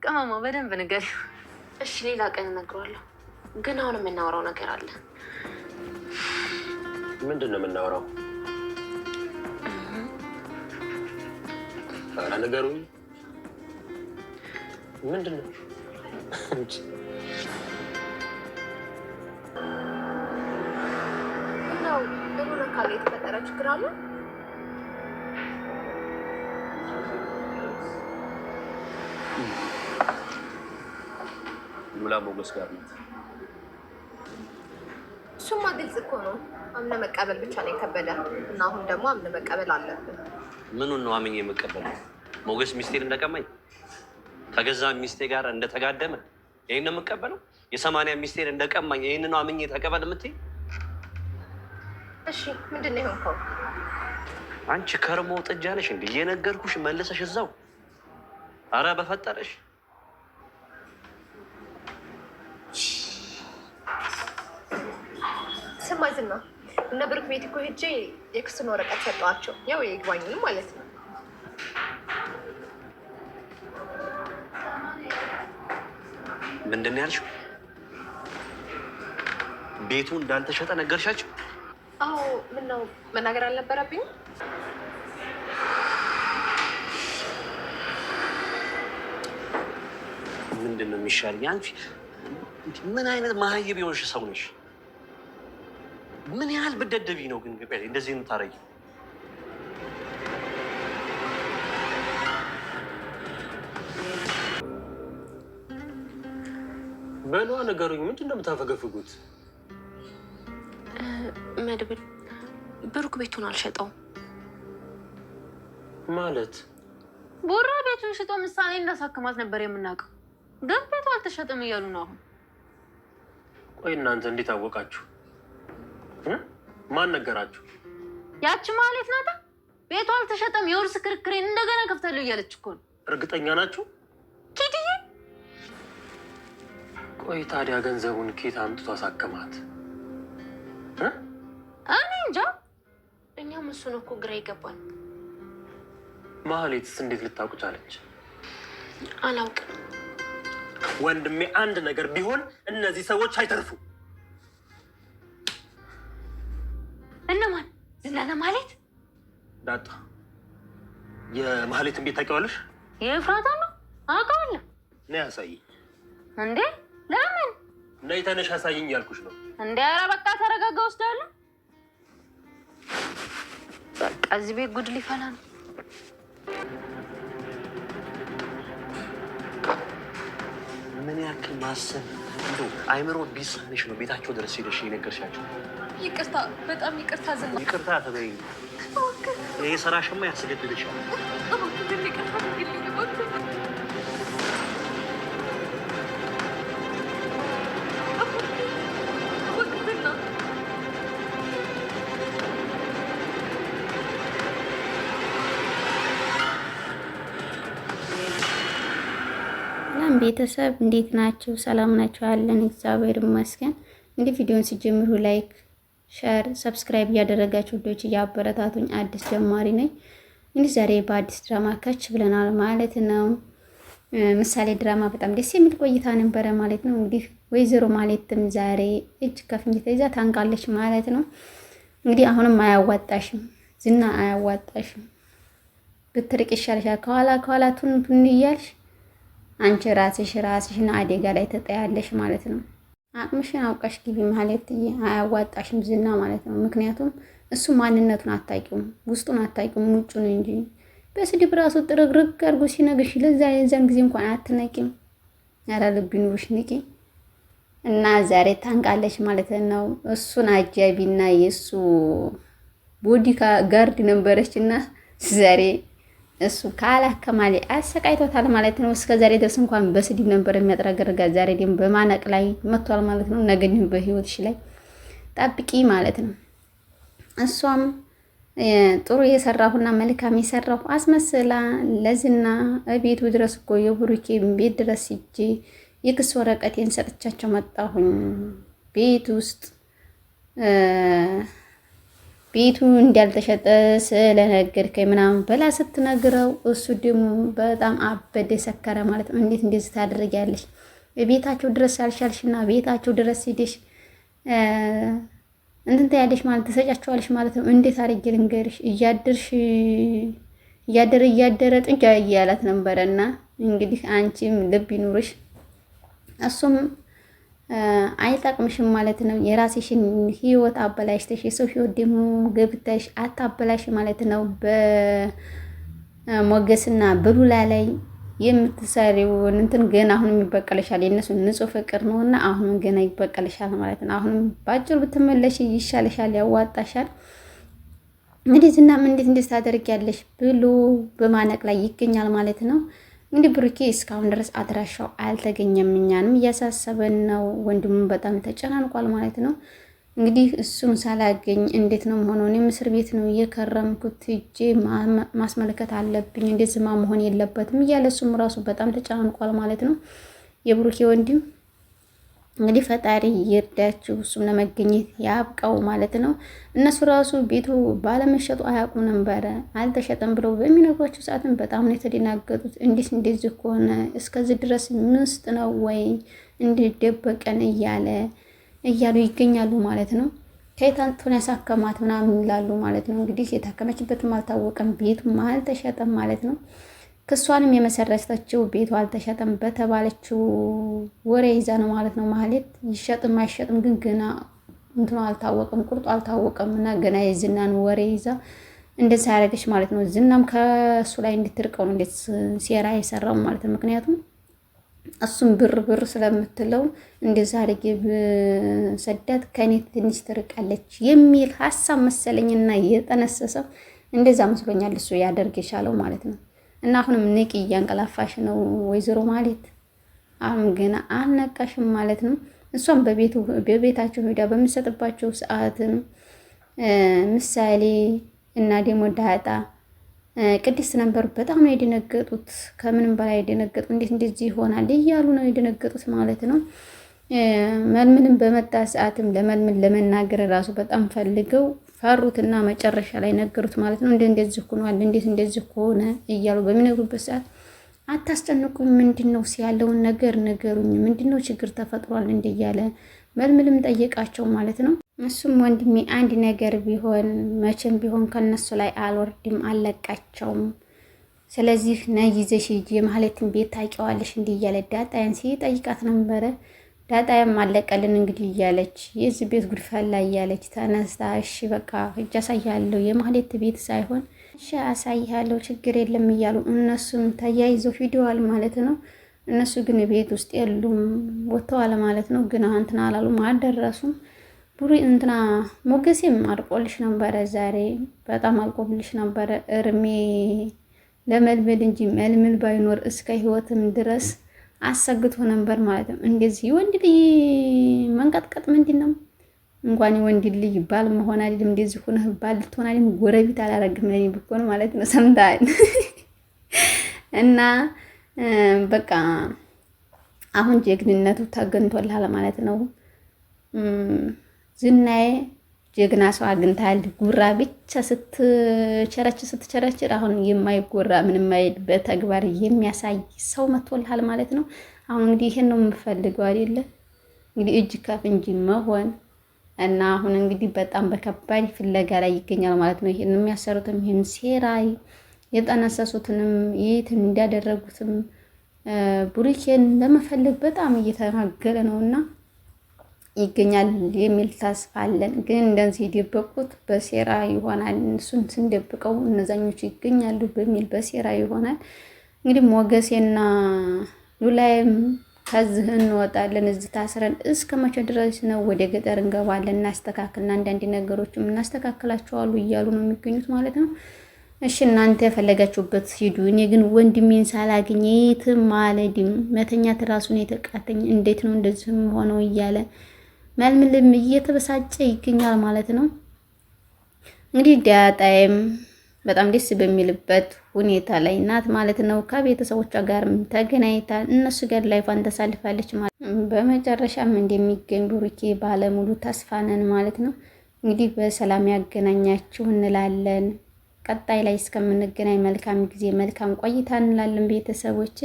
ቅመማ በደንብ ንገሪው። እሺ፣ ሌላ ቀን እነግረዋለሁ። ግን አሁን የምናወራው ነገር አለ። ምንድን ነው የምናወራው? ኧረ ንገሩኝ። ምንድን ነው? ምነው ምን ካለ የተፈጠረ ችግር አለ? ሉላ ሞገስ ጋር ናት። እሱማ ግልጽ እኮ ነው። አምነ መቀበል ብቻ ነው የከበደ እና አሁን ደግሞ አምነ መቀበል አለብን። ምኑን ነው አምኜ የምቀበለው? ሞገስ ሚስቴን እንደቀማኝ ከገዛ ሚስቴ ጋር እንደተጋደመ ይህን ነው የምቀበለው? የ80 ሚስቴን እንደቀማኝ ይህን ነው አምኜ ተቀበል የምትይ? እሺ ምንድን ነው የሆንከው? አንቺ ከርሞ ጥጃ ነሽ እንዴ? እየነገርኩሽ መልሰሽ እዛው። አረ በፈጠረሽ ስማ ዝና፣ እነ ብሩክ ቤት እኮ ሄጄ የክሱን ወረቀት ሰጠኋቸው። ያው የይግባኙን ማለት ነው። ምንድን ነው ያልሽው? ቤቱ እንዳልተሸጠ ነገርሻቸው? አዎ። ምነው መናገር አልነበረብኝም? ምንድን ነው የሚሻለኝ? አንቺ ምን አይነት መሀይብ የሆንሽ ሰው ነሽ? ምን ያህል ብትደደቢ ነው ግን እንደዚህ የምታረጊው? በሏ ንገሩኝ። ምንድን ነው የምታፈገፍጉት? መድብል ብሩክ ቤቱን አልሸጠውም ማለት? ቡራ ቤቱን ሽጦ ምሳሌ እንዳሳክማት ነበር የምናውቀው፣ ግን ቤቱ አልተሸጠም እያሉ ነው አሁን። ቆይ እናንተ እንዴት አወቃችሁ? ማን ነገራችሁ? ያቺ ማለት ናታ። ቤቱ አልተሸጠም የውርስ ክርክሬን እንደገና ከፍታለሁ እያለች እኮ ነው። እርግጠኛ ናችሁ? ኪድዬ ቆይ ታዲያ ገንዘቡን ኬት አምጥቶ አሳከማት? እኔ እንጃ። እኛም እሱን እኮ ግራ ይገባል። ማህሌትስ እንዴት ልታውቅ ቻለች? አላውቅም። ወንድሜ አንድ ነገር ቢሆን እነዚህ ሰዎች አይተርፉ። እነማን? ዝናና ማህሌት። ዳጣ የማህሌትን ቤት ታውቂዋለሽ? የኤፍራታ ነው አውቀዋለሁ። ነይ አሳይኝ። እንዴ ለምን? ነይ ተነሽ አሳይኝ ያልኩሽ ነው። እንዴ ኧረ በቃ ተረጋጋ፣ ወስዳለሁ። በቃ እዚህ ቤት ጉድ ሊፈላ ነው። ምን ያክል ማሰብ እንደው አይምሮ ቢሳንሽ ነው ቤታቸው ድረስ ሄደሽ የነገርሻቸው? ይቅርታ፣ በጣም ይቅርታ ዝና። ይቅርታ ተበይ። ይሄ ስራሽማ ያስገድልሻል። ይቅርታ አድርግልኝ እባክህ። እባክህ ዝና። ሰላም ቤተሰብ እንዴት ናችሁ? ሰላም ናችሁ? አለን እግዚአብሔር ይመስገን። እንግዲህ ቪዲዮን ሲጀምሩ like፣ share፣ subscribe እያደረጋችሁ ውዶች እያበረታቱኝ አዲስ ጀማሪ ነኝ። እንግዲህ ዛሬ በአዲስ ድራማ ከች ብለናል ማለት ነው። ምሳሌ ድራማ በጣም ደስ የሚል ቆይታ ነበረ ማለት ነው። እንግዲህ ወይዘሮ ማለትም ዛሬ እጅ ከፍንጅ ተይዛ ታንቃለች ማለት ነው። እንግዲህ አሁንም አያዋጣሽም ዝና አያዋጣሽም፣ ብትርቅ ይሻልሻል። ከኋላ ከኋላ ቱን ቱን እያልሽ አንቺ ራስሽ ራስሽን አደጋ ላይ ተጠያለሽ ማለት ነው። አቅምሽን አውቀሽ ግቢ ማለት አያዋጣሽም ዝና ማለት ነው። ምክንያቱም እሱ ማንነቱን አታውቂውም፣ ውስጡን አታውቂውም፣ ውጩን እንጂ በስድብ ራሱ ጥርግርግ አድርጎ ሲነግርሽ ለዛ የዛን ጊዜ እንኳን አትነቂም። ኧረ ልብ ይኑርሽ ንቂ። እና ዛሬ ታንቃለች ማለት ነው። እሱን አጃቢና የእሱ body guard ነበረች እና ዛሬ እሱ ካላከማሌ አሰቃይቶታል ማለት ነው። እስከ ዛሬ ድረስ እንኳን በስድብ ነበር የሚያጥረገርጋ፣ ዛሬ ደግሞ በማነቅ ላይ መጥቷል ማለት ነው። ነገ ግን በህይወትሽ ላይ ጠብቂ ማለት ነው። እሷም ጥሩ የሰራሁና መልካም የሰራሁ አስመስላ ለዝና ቤቱ ድረስ እኮ የብሩኬ ቤት ድረስ ሂጄ የክስ ወረቀቴን ሰጥቻቸው መጣሁኝ። ቤት ውስጥ ቤቱ እንዳልተሸጠ ስለነገርከኝ ምናምን ብላ ስትነግረው እሱ ደግሞ በጣም አበደ፣ ሰከረ ማለት ነው። እንዴት እንደዚህ ታደርጊያለሽ? ቤታቸው ድረስ አልሻልሽና ቤታቸው ድረስ ሂደሽ እንትን ታያለሽ ማለት ትሰጫቸዋለሽ ማለት ነው። እንዴት አድርጌ ልንገርሽ? እያደርሽ እያደረ እያደረ ጥጃ እያላት ነበረና እንግዲህ አንቺም ልብ ይኑርሽ እሱም አይጠቅምሽም ማለት ነው። የራስሽን ህይወት አበላሽተሽ የሰው ህይወት ደግሞ ገብተሽ አታበላሽ ማለት ነው። በሞገስና በሉላ ላይ የምትሰሪውን እንትን ገና አሁንም ይበቀልሻል። የእነሱ ንጹህ ፍቅር ነውና አሁንም ገና ይበቀልሻል ማለት ነው። አሁንም ባጭሩ ብትመለሽ ይሻልሻል፣ ያዋጣሻል። እንግዲህ ዝናም እንዴት እንዴት ታደርጊያለሽ ብሎ በማነቅ ላይ ይገኛል ማለት ነው። እንግዲህ ብሩኬ እስካሁን ድረስ አድራሻው አልተገኘም። እኛንም እያሳሰበን ነው። ወንድሙም በጣም ተጨናንቋል ማለት ነው። እንግዲህ እሱን ሳላገኝ እንዴት ነው መሆኑ? እኔም እስር ቤት ነው እየከረምኩት እጄ ማስመልከት አለብኝ፣ እንዴት ዝማ መሆን የለበትም እያለ እሱም ራሱ በጣም ተጨናንቋል ማለት ነው። የብሩኬ ወንድም እንግዲህ ፈጣሪ ይርዳችሁ፣ እሱም ለመገኘት ያብቃው ማለት ነው። እነሱ ራሱ ቤቱ ባለመሸጡ አያውቁም ነበረ። አልተሸጠም ብለው በሚነግሯቸው ሰዓትም በጣም ነው የተደናገጡት። እንዴት እንደዚህ ከሆነ እስከዚህ ድረስ ምስጥ ነው ወይ እንዲደበቀን እያለ እያሉ ይገኛሉ ማለት ነው። ከየት አንጥቶን ያሳከማት ምናምን ይላሉ ማለት ነው። እንግዲህ የታከመችበትም አልታወቀም፣ ቤቱም አልተሸጠም ማለት ነው። ክሷንም የመሰረተችው ቤቱ አልተሸጠም በተባለችው ወሬ ይዛ ነው ማለት ነው። ማህሌት ይሸጥም አይሸጥም ግን ገና እንትኑ አልታወቀም፣ ቁርጡ አልታወቀም። እና ገና የዝናን ወሬ ይዛ እንደዛ ያደረገች ማለት ነው። ዝናም ከእሱ ላይ እንድትርቀው ነው እንዴት ሴራ የሰራው ማለት ነው። ምክንያቱም እሱም ብር ብር ስለምትለው እንደዛ አድርጌ ብሰዳት ከእኔ ትንሽ ትርቃለች የሚል ሀሳብ መሰለኝና የጠነሰሰው እንደዛ መስሎኛል እሱ ያደርግ የቻለው ማለት ነው። እና አሁንም ንቂ፣ እያንቀላፋሽ ነው ወይዘሮ ማለት አሁንም ገና አልነቃሽም ማለት ነው። እሷም በቤቱ በቤታቸው ሄዳ በምሰጥባቸው ሰዓትም ምሳሌ እና ደግሞ ዳጣ ቅድስት ነበሩ። በጣም ነው የደነገጡት። ከምንም በላይ የደነገጡ እንዴት እንደዚህ ይሆናል እያሉ ነው የደነገጡት ማለት ነው። መልምልም በመጣ ሰዓትም ለመልምል ለመናገር ራሱ በጣም ፈልገው ፈሩትና መጨረሻ ላይ ነገሩት ማለት ነው። እንዴት እንደዚህ ሆኗል፣ እንዴት እንደዚህ ሆነ እያሉ በሚነግሩበት ሰዓት አታስጨንቁኝ፣ ምንድን ነው ሲያለውን ነገር ነገሩኝ፣ ምንድን ነው ችግር ተፈጥሯል እንደ እያለ መልምልም ጠየቃቸው ማለት ነው። እሱም ወንድሜ አንድ ነገር ቢሆን መቼም ቢሆን ከነሱ ላይ አልወርድም፣ አልለቃቸውም። ስለዚህ ነይ ይዘሽ ሂጂ፣ የማህሌትን ቤት ታውቂዋለሽ እንዲህ እያለ ዳጣዬን ሲጠይቃት ነበረ። ዳጣዬም አለቀልን እንግዲህ እያለች የዚህ ቤት ጉድፈላ እያለች ተነስታ እሺ በቃ ሂጅ አሳይሃለሁ፣ የማህሌት ቤት ሳይሆን እሺ አሳይሃለሁ፣ ችግር የለም እያሉ እነሱም ተያይዘው ሂደዋል ማለት ነው። እነሱ ግን ቤት ውስጥ የሉም ወጥተዋል ማለት ነው። ግን እንትና አላሉም አልደረሱም። ቡሪ እንትና ሞገሴም አልቆልሽ ነበረ ዛሬ በጣም አልቆልሽ ነበረ። እርሜ ለመልመል እንጂ መልምል ባይኖር እስከ ህይወትም ድረስ አሰግቶ ነበር ማለት ነው። እንደዚህ የወንድ ልጅ መንቀጥቀጥ ምንድን ነው? እንኳን የወንድ ልጅ ባል መሆን አይደለም እንደዚህ ሆነህ ባል ልትሆን አይደለም ጎረቤት አላረግም ለኔ ብኮን ማለት ነው። ሰምተሃል? እና በቃ አሁን ጀግንነቱ ተገንቶልሃል ማለት ነው። ዝናዬ ጀግና ሰው አግኝተሃል። ጉራ ብቻ ስትቸረችር ስትቸረችር አሁን የማይጎራ ምንም አይል በተግባር የሚያሳይ ሰው መጥቶልሃል ማለት ነው። አሁን እንግዲህ ይሄን ነው የምፈልገው አይደለ? እንግዲህ እጅ ከፍ እንጂ መሆን እና አሁን እንግዲህ በጣም በከባድ ፍለጋ ላይ ይገኛል ማለት ነው። ይሄን የሚያሰሩትም ይሄን ሴራ የጠነሰሱትንም የት እንዳደረጉትም ቡሪኬን ለመፈለግ በጣም እየተናገረ ነውና ይገኛል የሚል ተስፋ አለን። ግን እንደዚህ የደበቁት በሴራ ይሆናል። እሱን ስንደብቀው እነዛኞቹ ይገኛሉ በሚል በሴራ ይሆናል። እንግዲህ ሞገሴና ሉላይም ከዚህ እንወጣለን፣ እዚህ ታስረን እስከ መቼ ድረስ ነው? ወደ ገጠር እንገባለን፣ እናስተካክልና አንዳንድ ነገሮችም እናስተካክላቸዋሉ እያሉ ነው የሚገኙት ማለት ነው። እሺ እናንተ የፈለጋችሁበት ሂዱ። እኔ ግን ወንድሜን ሳላገኝ የትም አልሄድም። መተኛት ራሱን የተቃተኝ እንዴት ነው እንደዚህም ሆነው እያለ መልምልም እየተበሳጨ ይገኛል ማለት ነው። እንግዲህ ዳጣይም በጣም ደስ በሚልበት ሁኔታ ላይ ናት ማለት ነው። ከቤተሰቦቿ ጋርም ተገናኝታ እነሱ ጋር ላይፏን ተሳልፋለች ማለት ነው። በመጨረሻም እንደሚገኝ ቡሩኬ ባለሙሉ ተስፋ ነን ማለት ነው። እንግዲህ በሰላም ያገናኛችሁ እንላለን። ቀጣይ ላይ እስከምንገናኝ መልካም ጊዜ መልካም ቆይታ እንላለን ቤተሰቦች።